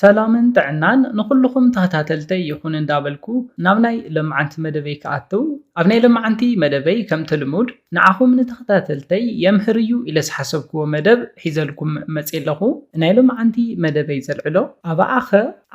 ሰላምን ጥዕናን ንኹልኹም ተኸታተልተይ ይኹን እንዳበልኩ ናብ ናይ ለማዓንቲ መደበይ ክኣትው፣ ኣብ ናይ ለማዓንቲ መደበይ ከምቲ ልሙድ ንዓኹም ንተኸታተልተይ የምህር እዩ ኢለ ዝሓሰብክዎ መደብ ሒዘልኩም መፅየ ኣለኹ። ናይ ለማዓንቲ መደበይ ዘልዕሎ ኣባዓኸ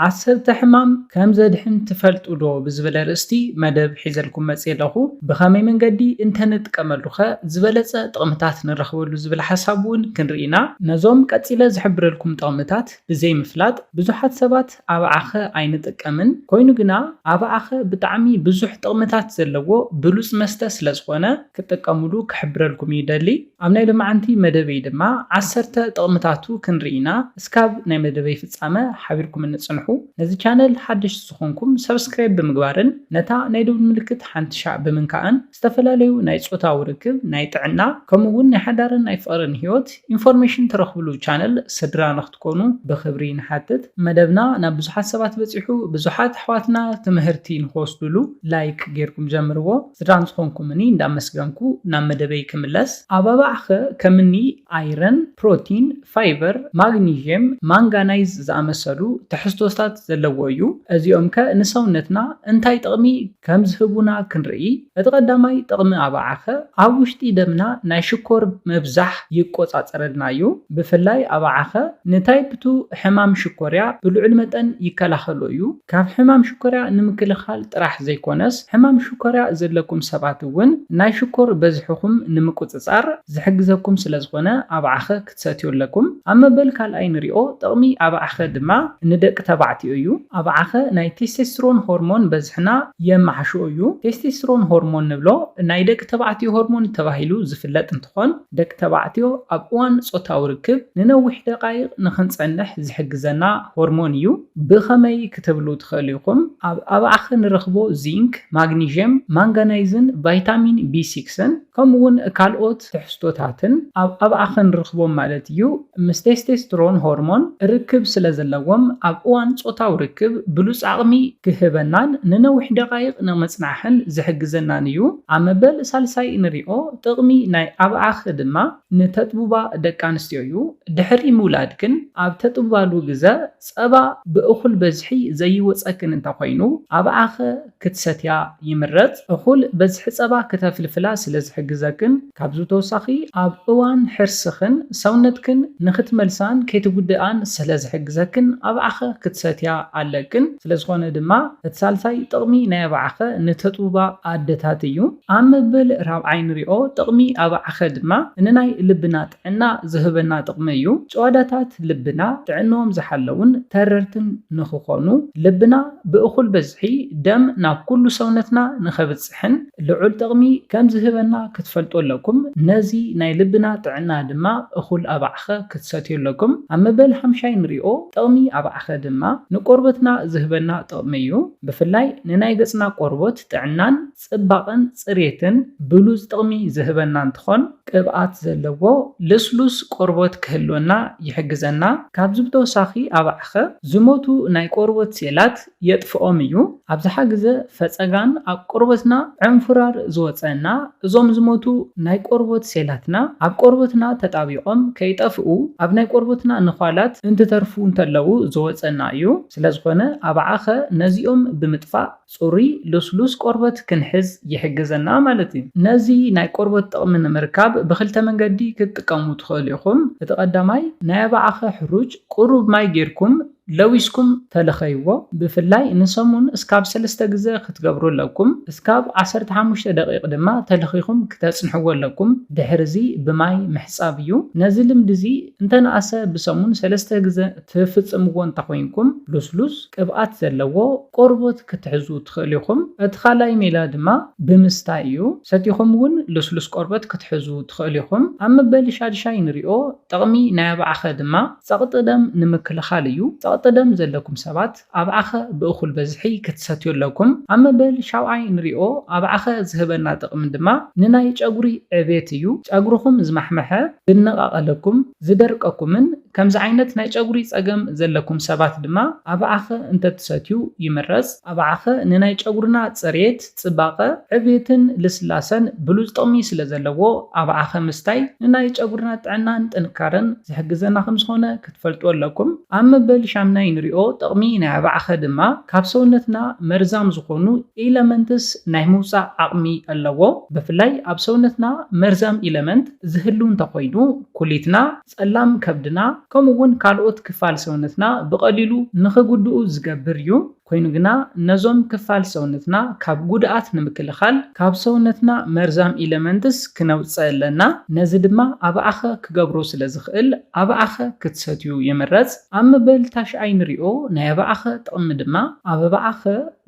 ዓሰርተ ሕማም ከም ዘድሕን ትፈልጡ ዶ ብዝብል ኣርእስቲ መደብ ሒዘልኩም መፅየ ኣለኹ። ብኸመይ መንገዲ እንተንጥቀመሉኸ ዝበለፀ ጥቕምታት ንረኽበሉ ዝብል ሓሳብ እውን ክንርኢ ኢና። ነዞም ቀፂለ ዝሕብረልኩም ጥቕምታት ብዘይምፍላጥ ብዙሓት ሰባት ኣባዓኸ ኣይንጥቀምን። ኮይኑ ግና ኣባዓኸ ብጣዕሚ ብዙሕ ጥቕምታት ዘለዎ ብሉፅ መስተ ስለዝኾነ ክጥቀሙሉ ክሕብረልኩም ይደሊ። ኣብ ናይ ሎማዓንቲ መደበይ ድማ ዓሰርተ ጥቕምታቱ ክንርኢ ኢና። እስካብ ናይ መደበይ ፍጻመ ሓቢርኩምኒ ጽንሑ። ነዚ ቻነል ሓደሽቲ ዝኾንኩም ሰብስክራይብ ብምግባርን ነታ ናይ ደውል ምልክት ሓንቲ ሻዕ ብምንካእን ዝተፈላለዩ ናይ ጾታዊ ርክብ፣ ናይ ጥዕና፣ ከምኡ እውን ናይ ሓዳርን ናይ ፍቕርን ህይወት ኢንፎርሜሽን ትረኽብሉ ቻነል ስድራ ንኽትኮኑ ብኽብሪ ንሓትት። መደብና ናብ ብዙሓት ሰባት በጺሑ፣ ብዙሓት ኣሕዋትና ትምህርቲ ንኽወስድሉ ላይክ ጌርኩም ጀምርዎ። ስድራ ንዝኾንኩምኒ እንዳመስገንኩ ናብ መደበይ ክምለስ። ኣብ ኣባዕኸ ከምኒ ኣይረን፣ ፕሮቲን፣ ፋይበር፣ ማግኒዥየም፣ ማንጋናይዝ ዝኣመሰሉ ትሕዝቶታት ዘለዎ እዩ። እዚኦም ከ ንሰውነትና እንታይ ጥቕሚ ከም ዝህቡና ክንርኢ። እቲ ቀዳማይ ጥቕሚ ኣባዓኸ ኣብ ውሽጢ ደምና ናይ ሽኮር ምብዛሕ ይቆጻጸረልና እዩ። ብፍላይ ኣባዓኸ ንታይፕ ቱ ሕማም ሽኮርያ ብልዑል መጠን ይከላኸሎ እዩ። ካብ ሕማም ሽኮርያ ንምክልኻል ጥራሕ ዘይኮነስ፣ ሕማም ሽኮርያ ዘለኩም ሰባት እውን ናይ ሽኮር በዝሕኹም ንምቁጽጻር ዝሕግዘኩም ስለ ዝኾነ ኣባዓኸ ክትሰትዩ ኣለኩም። ኣብ መበል ካልኣይ ንሪኦ ጥቕሚ ኣባዓኸ ድማ ንደቂ ተባዕትዮ እዩ። ኣባዓኸ ናይ ቴስቴስትሮን ሆርሞን በዝሕና የመሓሽኦ እዩ። ቴስቴስትሮን ሆርሞን ንብሎ ናይ ደቂ ተባዕትዮ ሆርሞን ተባሂሉ ዝፍለጥ እንትኾን፣ ደቂ ተባዕትዮ ኣብ እዋን ጾታዊ ርክብ ንነዊሕ ደቃይቕ ንኽንጸንሕ ዝሕግዘና ሆርሞን እዩ። ብኸመይ ክትብሉ ትኽእሉ ኢኹም? ኣብ ኣባዕኸ ንረኽቦ ዚንክ፣ ማግኒዥየም፣ ማንጋናይዝን ቫይታሚን ቢ ሲክስን ከምኡ እውን ካልኦት ትሕዝቶታትን ኣብ ኣባዕኸ ንረኽቦም ማለት እዩ። ምስ ቴስቴስትሮን ሆርሞን ርክብ ስለ ዘለዎም ኣብ እዋን ጾታዊ ርክብ ብሉጽ ዓቕሚ ክህበናን ንነዊሕ ደቃይቕ ንምጽናሕን ዝሕግዘናን እዩ። ኣብ መበል ሳልሳይ ንሪኦ ጥቕሚ ናይ ኣባዕኸ ድማ ንተጥቡባ ደቂ ኣንስትዮ እዩ። ድሕሪ ምውላድ ግን ኣብ ተጥቡባሉ ግዘ ጸባ ብእኹል በዝሒ ዘይወጸክን እንተኾይኑ ኣባዕኸ ክትሰትያ ይምረጽ። እኹል በዝሒ ጸባ ክተፍልፍላ ስለ ዝሕግዘክን ካብዚ ተወሳኺ ኣብ እዋን ሕርስኽን ሰውነትክን ንኽትመልሳን ከይትጉድኣን ስለ ዝሕግዘክን ኣባዕኸ ክትሰትያ ኣለክን። ስለ ዝኾነ ድማ እቲ ሳልሳይ ጥቕሚ ናይ ኣባዕኸ ንተጥቡባ ኣደታት እዩ። ኣብ መበል ራብዓይ ንሪኦ ጥቕሚ ኣባዕኸ ድማ ንናይ ልብና ጥዕና ዝህበና ጥቕሚ እዩ። ጭዋዳታት ልብና ጥዕንኦም ዝሓለውን ተረርትን ንኽኾኑ፣ ልብና ብእኹል በዝሒ ደም ናብ ኩሉ ሰውነትና ንኸብጽሕን ልዑል ጥቕሚ ከም ዝህበና ክትፈልጡ ኣለኩም። ነዚ ናይ ልብና ጥዕና ድማ እኹል ኣባዕኸ ክትሰትዩ ኣለኩም። ኣብ መበል ሓምሻይ ንሪኦ ጥቕሚ ኣባዕኸ ድማ ንቆርበትና ዝህበና ጥቕሚ እዩ። ብፍላይ ንናይ ገጽና ቆርቦት ጥዕናን ጽባቐን ጽሬትን ብሉጽ ጥቕሚ ዝህበና እንትኾን፣ ቅብኣት ዘለዎ ልስሉስ ቆርቦት ክህልወና ይሕግዘና። ካብዚ ብተወሳኺ ኣባዕኸ ዝሞቱ ናይ ቆርቦት ሴላት የጥፍኦም እዩ። ኣብዝሓ ግዘ ፈጸጋን ኣብ ቆርበትና ዕንፉራር ዝወጸና፣ እዞም ዝሞቱ ናይ ቆርቦት ሴላትና ኣብ ቆርበትና ተጣቢቖም ከይጠፍኡ ኣብ ናይ ቆርበትና ነዃላት እንትተርፉ እንተለዉ ዝወጸና እዩ። ስለዝኾነ ኣባዕኸ ነዚኦም ብምጥፋእ ጽሩይ ልስሉስ ቆርበት ክንሕዝ ይሕግዘና ማለት እዩ። ነዚ ናይ ቆርበት ጥቕሚ ንምርካብ ብኽልተ መንገዲ ክትጥቀሙ ትኽእሉ ኢኹም። እቲ ቀዳማይ ናይ ኣባዕኸ ሕሩጭ ቁሩብ ማይ ጌርኩም ለዊስኩም ተለኸይዎ። ብፍላይ ንሰሙን እስካብ ሰለስተ ግዘ ክትገብሩ ኣለኩም። እስካብ ዓሰርተ ሓሙሽተ ደቂቕ ድማ ተለኺኹም ክተጽንሕዎ ኣለኩም። ድሕሪ እዚ ብማይ ምሕጻብ እዩ። ነዚ ልምዲ እዚ እንተነኣሰ ብሰሙን ሰለስተ ግዘ ትፍጽምዎ እንተኾይንኩም ልስሉስ ቅብኣት ዘለዎ ቆርቦት ክትሕዙ ትኽእሉ ኢኹም። እቲ ካልኣይ ሜላ ድማ ብምስታይ እዩ። ሰቲኹም እውን ልስሉስ ቆርበት ክትሕዙ ትኽእሉ ኢኹም። ኣብ መበል ሻድሻይ ንሪኦ ጥቕሚ ናይ ኣባዕኸ ድማ ጸቕጢ ደም ንምክልኻል እዩ። ጸቕጢ ደም ዘለኩም ሰባት ኣባዕኸ ብእኹል በዝሒ ክትሰትዩ ኣለኩም። ኣብ መበል ሻውዓይ ንሪኦ ኣባዕኸ ዝህበና ጥቕሚ ድማ ንናይ ጨጉሪ ዕቤት እዩ። ጨጉርኹም ዝማሕመሐ፣ ዝነቓቐለኩም፣ ዝደርቀኩምን ከምዚ ዓይነት ናይ ጨጉሪ ጸገም ዘለኩም ሰባት ድማ ኣባዓኸ እንተትሰትዩ ይምረጽ። ኣባዓኸ ንናይ ጨጉርና ጽሬት፣ ጽባቐ፣ ዕብየትን ልስላሰን ብሉጽ ጥቕሚ ስለ ዘለዎ ኣባዓኸ ምስታይ ንናይ ጨጉርና ጥዕናን ጥንካረን ዝሕግዘና ከም ዝኾነ ክትፈልጡ ኣለኩም። ኣብ መበል ሻምናይ ንሪኦ ጥቕሚ ናይ ኣባዓኸ ድማ ካብ ሰውነትና መርዛም ዝኾኑ ኢለመንትስ ናይ ምውጻእ ዓቕሚ ኣለዎ። ብፍላይ ኣብ ሰውነትና መርዛም ኢለመንት ዝህሉ እንተኾይኑ ኩሊትና፣ ጸላም ከብድና ከምኡ እውን ካልኦት ክፋል ሰውነትና ብቐሊሉ ንኽጉድኡ ዝገብር እዩ። ኮይኑ ግና ነዞም ክፋል ሰውነትና ካብ ጉድኣት ንምክልኻል ካብ ሰውነትና መርዛም ኢለመንትስ ክነውፅእ ኣለና። ነዚ ድማ ኣባዓኸ ክገብሮ ስለ ዝኽእል ኣባዓኸ ክትሰትዩ ይምረፅ። ኣብ መበል ታሽዓይ ንሪኦ ናይ ኣባዓኸ ጥቕሚ ድማ ኣብ ኣባዓኸ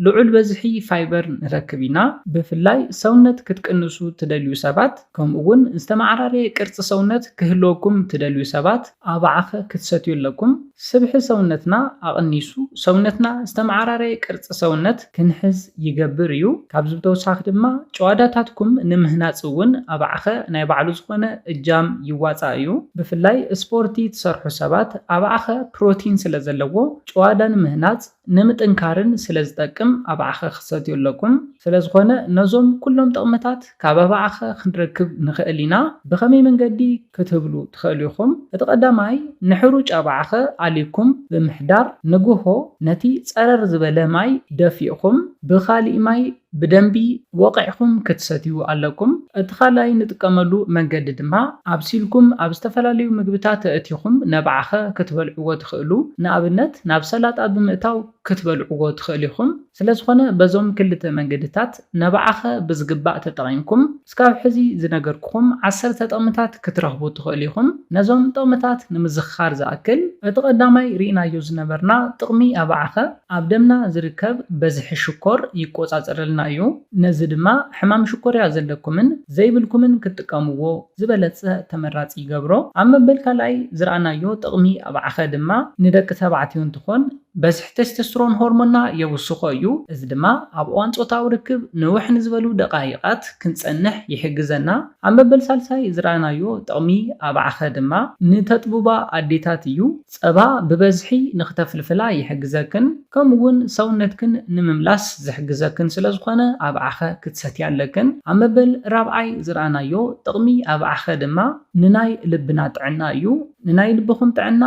ልዑል በዝሒ ፋይበር ንረክብ ኢና። ብፍላይ ሰውነት ክትቅንሱ ትደልዩ ሰባት ከምኡ እውን ዝተመዓራረየ ቅርፂ ሰውነት ክህልወኩም ትደልዩ ሰባት ኣባዓኸ ክትሰትዩ ኣለኩም። ስብሒ ሰውነትና ኣቕኒሱ ሰውነትና ዝተመዓራረየ ቅርፂ ሰውነት ክንሕዝ ይገብር እዩ። ካብዚ ብተወሳኺ ድማ ጨዋዳታትኩም ንምህናፅ እውን ኣባዓኸ ናይ ባዕሉ ዝኾነ እጃም ይዋፃእ እዩ። ብፍላይ ስፖርቲ ትሰርሑ ሰባት ኣባዓኸ ፕሮቲን ስለ ዘለዎ ጨዋዳ ንምህናፅ ንምጥንካርን ስለ ዝጠቅም ኣባዓኸ ክትሰትዩ ኣለኩም። ስለ ዝኾነ ነዞም ኩሎም ጥቕምታት ካብ ኣባዓኸ ክንረክብ ንኽእል ኢና። ብኸመይ መንገዲ ክትብሉ ትኽእሉ ኢኹም። እቲ ቀዳማይ ንሕሩጭ ኣባዓኸ ኣሊኩም ብምሕዳር ንግሆ ነቲ ጸረር ዝበለ ማይ ደፊእኹም ብኻሊእ ማይ ብደንቢ ወቒዕኹም ክትሰትዩ ኣለኩም። እቲ ካልኣይ ንጥቀመሉ መንገዲ ድማ ኣብሲልኩም ኣብ ዝተፈላለዩ ምግብታት ኣእቲኹም ነባዕኸ ክትበልዕዎ ትኽእሉ። ንኣብነት ናብ ሰላጣ ብምእታው ክትበልዕዎ ትኽእሉ ኢኹም። ስለ ዝኾነ በዞም ክልተ መንገድታት ነባዕኸ ብዝግባእ ተጠቒምኩም እስካብ ሕዚ ዝነገርኩኹም ዓሰርተ ጥቕምታት ክትረኽቡ ትኽእሉ ኢኹም። ነዞም ጥቕምታት ንምዝኽኻር ዝኣክል እቲ ቀዳማይ ርኢናዮ ዝነበርና ጥቕሚ ኣባዕኸ ኣብ ደምና ዝርከብ በዝሒ ሽኮር ይቆጻጸረልና እዩ። ነዚ ድማ ሕማም ሽኮርያ ዘለኩምን ዘይብልኩምን ክትጥቀምዎ ዝበለጸ ተመራጺ ይገብሮ። ኣብ መበል ካልኣይ ዝረኣናዮ ጥቕሚ ኣባዕኸ ድማ ንደቂ ተባዕትዮ እንትኾን በዝሒ ቴስቶስትሮን ሆርሞንና የውስኾ እዩ። እዚ ድማ ኣብ እዋን ጾታዊ ርክብ ንውሕ ንዝበሉ ደቓይቓት ክንጸንሕ ይሕግዘና። ኣብ መበል ሳልሳይ ዝረኣናዮ ጥቕሚ ኣባዕኸ ድማ ንተጥቡባ ኣዴታት እዩ። ጸባ ብበዝሒ ንኽተፍልፍላ ይሕግዘክን ከምኡ እውን ሰውነትክን ንምምላስ ዝሕግዘክን ስለ ዝኾነ ኣባዕኸ ክትሰትያ ኣለክን። ኣብ መበል ራብዓይ ዝረኣናዮ ጥቕሚ ኣባዕኸ ድማ ንናይ ልብና ጥዕና እዩ። ንናይ ልብኹም ጥዕና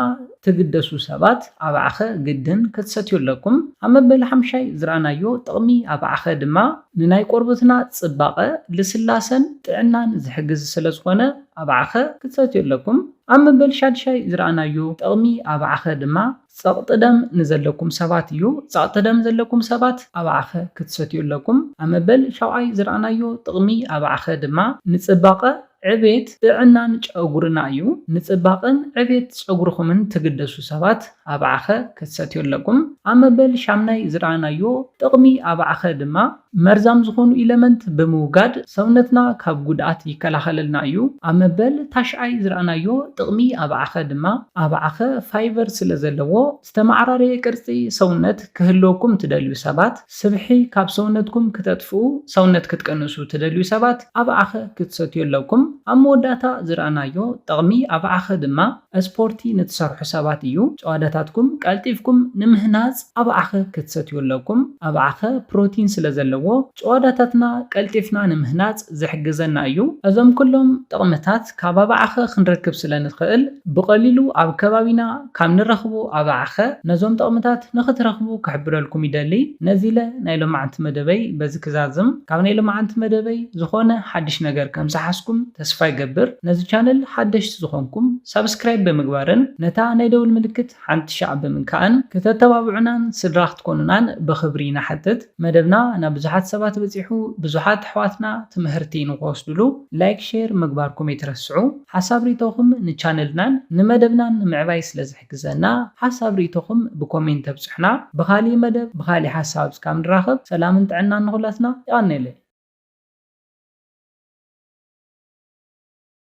ትግደሱ ሰባት ኣባዕኸ ግድን ክትሰትዩ ኣለኩም። ኣብ መበል ሓምሻይ ዝረኣናዮ ጥቕሚ ኣባዕኸ ድማ ንናይ ቆርበትና ጽባቐ፣ ልስላሰን ጥዕናን ዝሕግዝ ስለ ዝኾነ ኣባዕኸ ክትሰትዩ ኣለኩም። ኣብ መበል ሻድሻይ ዝረኣናዮ ጥቕሚ ኣባዕኸ ድማ ጸቕጢ ደም ንዘለኩም ሰባት እዩ። ጸቕጢ ደም ዘለኩም ሰባት ኣባዕኸ ክትሰትዩ ኣለኩም። ኣብ መበል ሻውዓይ ዝረኣናዮ ጥቕሚ ኣባዕኸ ድማ ንጽባቐ፣ ዕቤት፣ ጥዕናን ጨጉርና እዩ። ንጽባቐን ዕቤት ጸጉርኹምን ትግደሱ ሰባት ኣባዕኸ ክትሰትዩ ኣለኩም። ኣብ መበል ሻምናይ ዝረኣናዮ ጥቕሚ ኣባዕኸ ድማ መርዛም ዝኾኑ ኢለመንት ብምውጋድ ሰውነትና ካብ ጉድኣት ይከላኸለልና እዩ። ኣብ መበል ታሽዓይ ዝረኣናዮ ጥቕሚ ኣባዕኸ ድማ ኣባዕኸ ፋይበር ስለ ዘለዎ ዝተመዓራረየ ቅርጺ ሰውነት ክህልወኩም ትደልዩ ሰባት፣ ስብሒ ካብ ሰውነትኩም ክተጥፍኡ፣ ሰውነት ክትቀንሱ ትደልዩ ሰባት ኣባዕኸ ክትሰትዩ ኣለኩም። ኣብ መወዳእታ ዝረኣናዮ ጥቕሚ ኣባዕኸ ድማ ስፖርቲ ንትሰርሑ ሰባት እዩ። ጨዋዳታትኩም ቀልጢፍኩም ንምህናጽ ኣባዕኸ ክትሰትዩ ኣለኩም። ኣባዕኸ ፕሮቲን ስለ ዘለዎ ጨዋዳታትና ቀልጢፍና ንምህናጽ ዝሕግዘና እዩ። እዞም ኩሎም ጥቕምታት ካብ ኣባዕኸ ክንረክብ ስለ ንኽእል ብቐሊሉ ኣብ ከባቢና ካብ ንረኽቦ ኣባዕኸ ነዞም ጥቕምታት ንኽትረኽቡ ክሕብረልኩም ይደሊ። ነዚ ኢለ ናይ ሎማዓንቲ መደበይ በዚ ክዛዝም። ካብ ናይ ሎማዓንቲ መደበይ ዝኾነ ሓድሽ ነገር ከም ዝሓዝኩም ተስፋ ይገብር። ነዚ ቻነል ሓደሽቲ ዝኾንኩም ሳብስክራይብ ብምግባርን ነታ ናይ ደውል ምልክት ሓንቲ ሻዕ ብምንካእን ክተተባብዑናን ስድራ ክትኮኑናን ብኽብሪ ንሓትት። መደብና ናብ ብዙሓት ሰባት በጺሑ ብዙሓት ኣሕዋትና ትምህርቲ ንኽወስድሉ ላይክ ሼር ምግባርኩም ኣይትረስዑ። ሓሳብ ሪኢቶኹም ንቻነልናን ንመደብናን ንምዕባይ ስለ ዝሕግዘና ሓሳብ ሪኢቶኹም ብኮሜንት ተብጽሑና። ብኻሊእ መደብ ብኻሊእ ሓሳብ እስካብ ንራኸብ ሰላምን ጥዕናን ንኹላትና። የቐንየለይ።